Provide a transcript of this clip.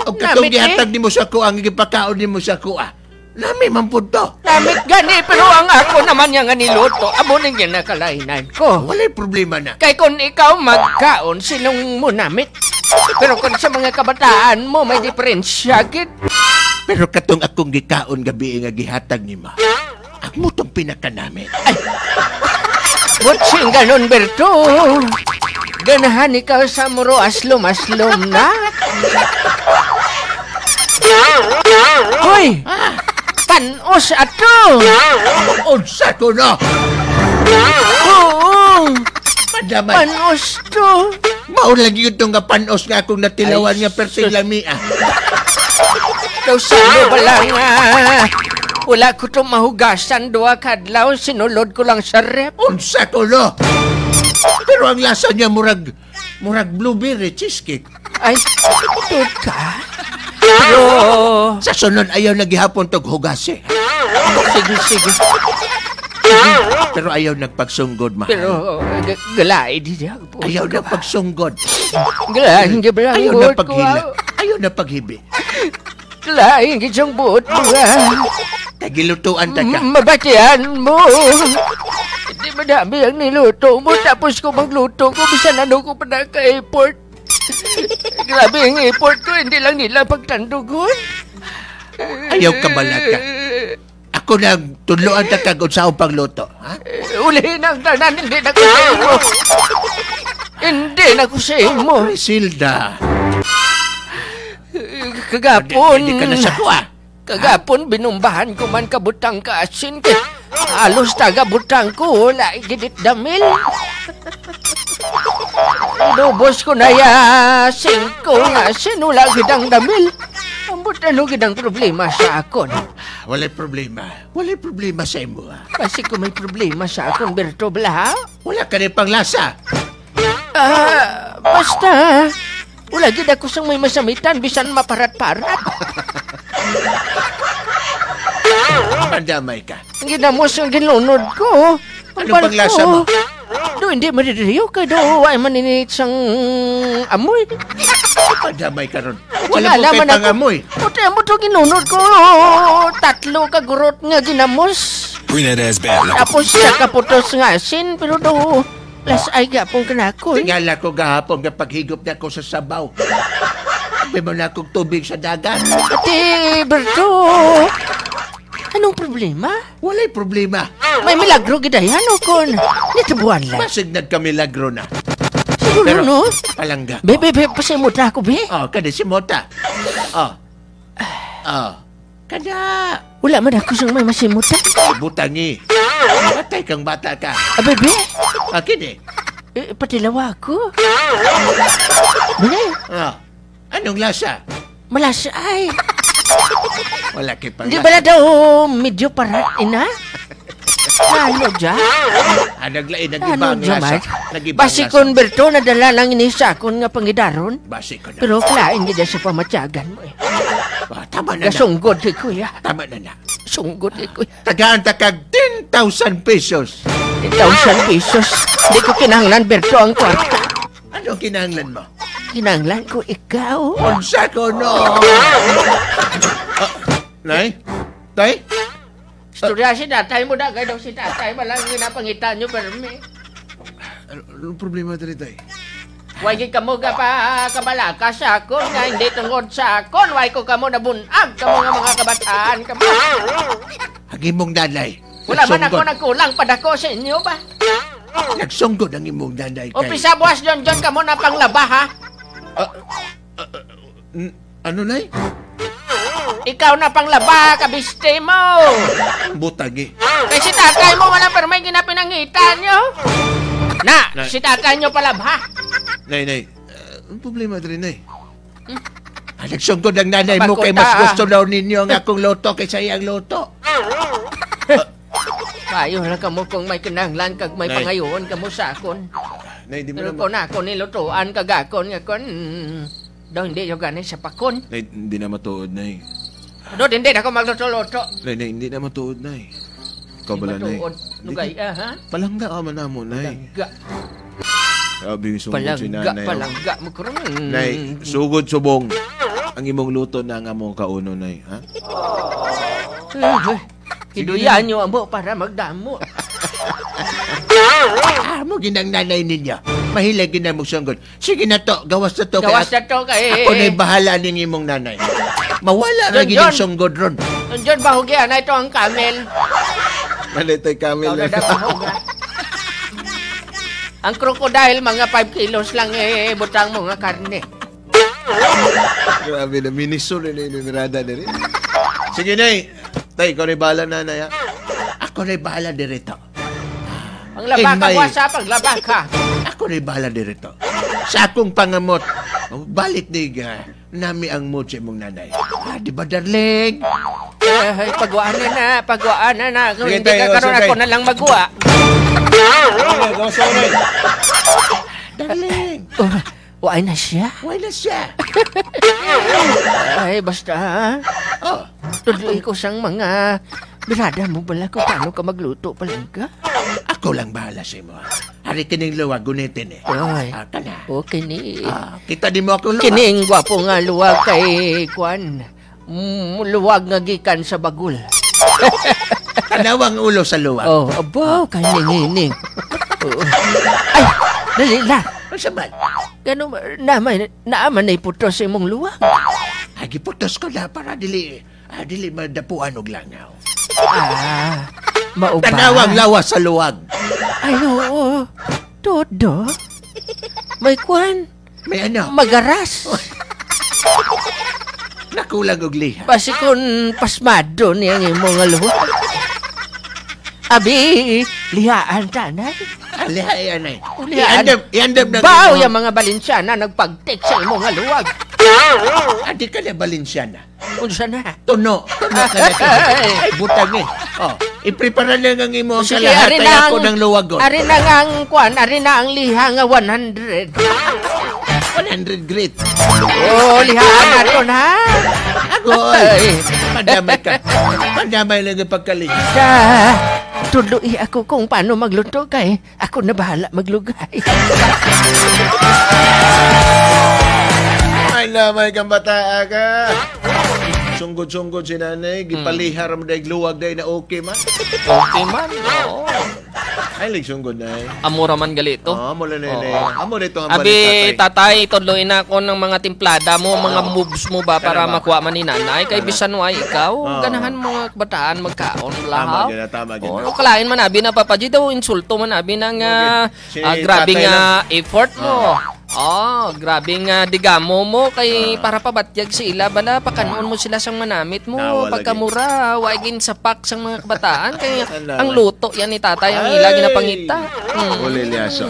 O katong Namit, eh. gihatag nimo sa ako, ang gipakaon nimo sa ako ah. Lami man pud to. Namit gani, pero ang ako naman yung nga niluto, amo ning ginakalainan ko. Walay problema na. Kay kung ikaw magkaon, silong mo namit. Pero kung sa mga kabataan mo, may diferensya gid. Pero katong akong gikaon gabi nga gihatag nimo. Ang mutong pinaka namin. Butsing ganon, Berto. Ganahan ikaw sa muro aslom-aslom na. Hoy! Panos ato! Unsa ko no? Oo! Padamay. Panos to! Mao lagi yun nga panos nga akong natilawan Ay, nga perting sus. lami ah. Daw sano ba lang ah. Wala ko itong mahugasan duha kadlaw, sinulod ko lang sa rep. Unsa ko no? Pero ang lasa niya murag murag blueberry cheesecake. Ay, tuka. Pero, Sa sunod ayaw naghihapon tog hugasi. Sige, sige. Pero ayaw nagpagsunggod, mahal. Pero, galay di siya. Ayaw na pagsunggod. Galay, hindi ba ang Ayaw na buot ko? paghila. Ayaw na paghibi. Galay, hindi siyang buot ko. Tagilutuan ta ka. Mabatian mo. Hindi madami ang niluto mo. Tapos ko magluto ko, bisan ano ko pa naka-effort. Grabe ang effort ko, hindi lang nila pagtandugon. Ayaw ka balaka. Ako na tudloan ta kag unsaon pagluto, ha? Ulihin ang tanan, hindi na ko sa imo. Hindi na ko sa imo. Griselda. Kagapon. Hindi ka na sa kuha. Kagapon, binumbahan ko man kabutang ka asin. Kay halos taga butang ko, wala gidit damil. Inubos ko na ya, singko nga asin, wala gidang damil. Ambot ano gidang problema sa akon. Walay problema. Walay problema sa imo. Ha? Kasi kung may problema sa akon, Berto Bla. Wala ka rin panglasa. Ah, basta, wala gid ako sang may masamitan, bisan maparat-parat. Pandamay ka. Ang ginamos ang ginunod ko. Ang Ano panglasa mo? Do, hindi madidiriyo ka. Do, ay maninit sang amoy. Pandamay ka ron. Wala mo Wala kay man ako. pangamoy. Puti mo to ginunod ko. Tatlo ka gurot nga ginamos. Bring that ass back like a Tapos sa kaputos nga asin. Pero do, las ay gapong kanakoy. Tingala ko gahapon nga paghigop na ko sa sabaw. Sabi mo na akong tubig sa dagat. Ate, Berto, anong problema? Walay problema. May milagro gidayan o kon? Nitubuan lang. Basig nagkamilagro na. Siguro Pero, no? palangga. Be, be, be, pasimuta ako, be. Oh, kada si Mota. Oh. Oh. Kada. Wala man ako sang may masimuta. Butangi. Patay kang bata ka. Abe, be. Akin eh. Eh, patilawa ako. Be, Oh. Anong lasa? Malasa ay. Wala kay Di panglasa. ba na daw medyo parat ina? Ano dyan? Ah, naglain, nagiba Ano ang dyan, lasa. Mike? Nagiba ang Basi lasa. kon Berto, nadala lang ini sa akon nga pangidaron. Basi ko na. Pero klain gid sa pamatyagan mo eh. Ah, tama na na. Gasunggod kay kuya. Tama na na. Sunggod kay kuya. Tagaan ta kag 10,000 pesos. 10,000 pesos. Di ko kinahanglan, Berto, ang kwarta. Ano kinahanglan mo? Kinahanglan ko ikaw. Unsa ko no? Ah, nay? Tay? Istorya si tatay mo na, daw si tatay. Malang ginapangitan nyo, permi. Ano, anong problema dali, tay? Way gid kamo ga pa kabalaka sa akon nga hindi tungod sa akon. Way ko kamo nabunag kamo nga mga kabataan kamo. Ang imong nanay. Wala man ako Nagsunggod. nagkulang padako sa inyo ba? Nagsunggod ang imong nanay kay. Umpisa buwas John John kamo na panglaba ha. Ano, nay? Ikaw na panglaba kabiste mo. Butagi. Kay si tatay mo wala pero may ginapinangitan nyo. Na, si tatay nyo palabha. Nay, nay. Anong problema dali, nay? Ah, nagsunggod ang nanay mo kay mas Pagkuta. gusto daw ninyo ang akong loto kaysa iyang loto. Payo lang kamo kung may kinahanglan kag may Nay. pangayon kamo sa akon. Nay, di mo Pero na... kung ako nilutuan kagakon nga kon daw hindi yo gani sa pakon. Nay, hindi na matuod, nay. Do hindi na ako magluto-luto. Nay, nay, hindi na matuod, nay. Ikaw Di bala, nay. matuod. Hindi Lugay, ka- ah, ha? Palangga ka man namo, nay. Palangga. Sabi yung sugod si Palangga, nanay. palangga mo karon. Nay, sugod subong. Ang imong luto na nga mong kauno, Nay. Ha? Kiduyan nyo amo para magdamo. Ah, mo ginang nanay ninyo. Mahilig ginang mo sunggod. Sige na to, gawas na to. Gawas na to kay Ako na'y bahala ning imong nanay. Mawala na John, gining John. sunggod ron. Diyan bahugyan na ito ang camel. Malitay Ikaw camel. na daw bahog, ha? Ang crocodile, mga 5 kilos lang eh, butang mo nga karne. Grabe na, minisol na yung mirada na rin. Sige, Nay. Tay, ikaw na'y bahala na, Nay. Ha? Ako na'y bahala dirito. Paglaba ka, buwasa, paglaba ka. Ako na'y bahala dirito. Sa akong pangamot, balik ni nami ang mood sa imong nanay. Ah, di ba, darling? Eh, pagwaan na na, pagwaan na na. Kung Sige, hindi tayo, ka karon sige. ako na lang magwa. Gawas na, Nay. Darling, Oh, waay na siya. why na siya? Ay, basta ha. Oh, Tuloy ko sang mga birada mo bala kung paano ka magluto palangga. Ako lang bahala sa imo. Hari kining luwag, gunitin eh. Ay. Ah, kana. Okay ni. Ah, kita di mo akong luwag. Kining gwapo nga luwag kay Kwan. Luwag nga gikan sa bagul. Tanawang ulo sa luwag. Oh, abaw, kay ningining. Oo. Ay, dali la. Ano sa man? Gano, naman, naaman na iputos sa imong luwag. Ay, giputos ko na para dili, dili madapuan og langaw. Ah, mao ba? Tanawang lawas sa luwag. Ay, oo. Todo. May kwan. May ano? Magaras. Nakulang og liha. Basi kung pasmado niya ang imong nga luwag. Abi, lihaan tanay. Liha anay. Lihaan. Iandam, iandam na. Baw yung mga Balensiana nagpagtik sa imong nga luwag. Adi ka na Balensiana. Unsa na? Tuno. Tuno ka na. Ay, butang eh. Oh, iprepara lang ang imong Sige, kalahat ari ay na ako ng luwagon. Ari na nga ang kwan, ari na ang liha nga 100. 100 grit. Oh, lihaan na to na. Agoy. Pandamay ka. Pandamay lang ang pagkaling. Sa tuloy ako kung paano magluto kay ako na bahala maglugay. Ay, lamay kang bata ka. Sunggod-sunggod si nanay. Gipalihar mo dahil luwag dahil na okay man. Okay man. Oo. Ay, lig sunggod na eh. Amura man galito. Oo, mula na yun eh. Oo. Amo nito ang Abi, balik tatay, tudloy na ako ng mga timplada mo, mga moves mo ba para Kana ba? makuha man ni nanay. Kay bisan ay ikaw, Oo. ganahan mga kabataan magkaon Tama lahaw. gina, tama gina. Oo, kalain man abi na Papa G daw insulto man abi ng Okay. Si grabe tatay nga effort mo. Oh, grabe nga digamo mo kay para pabatyag sila bala pakanon mo sila sang manamit mo Nawala pagkamura wa gin sapak sang mga kabataan kay Ala, ang luto yan ni tatay ang ila Ay! ginapangita. Uli, Liaso.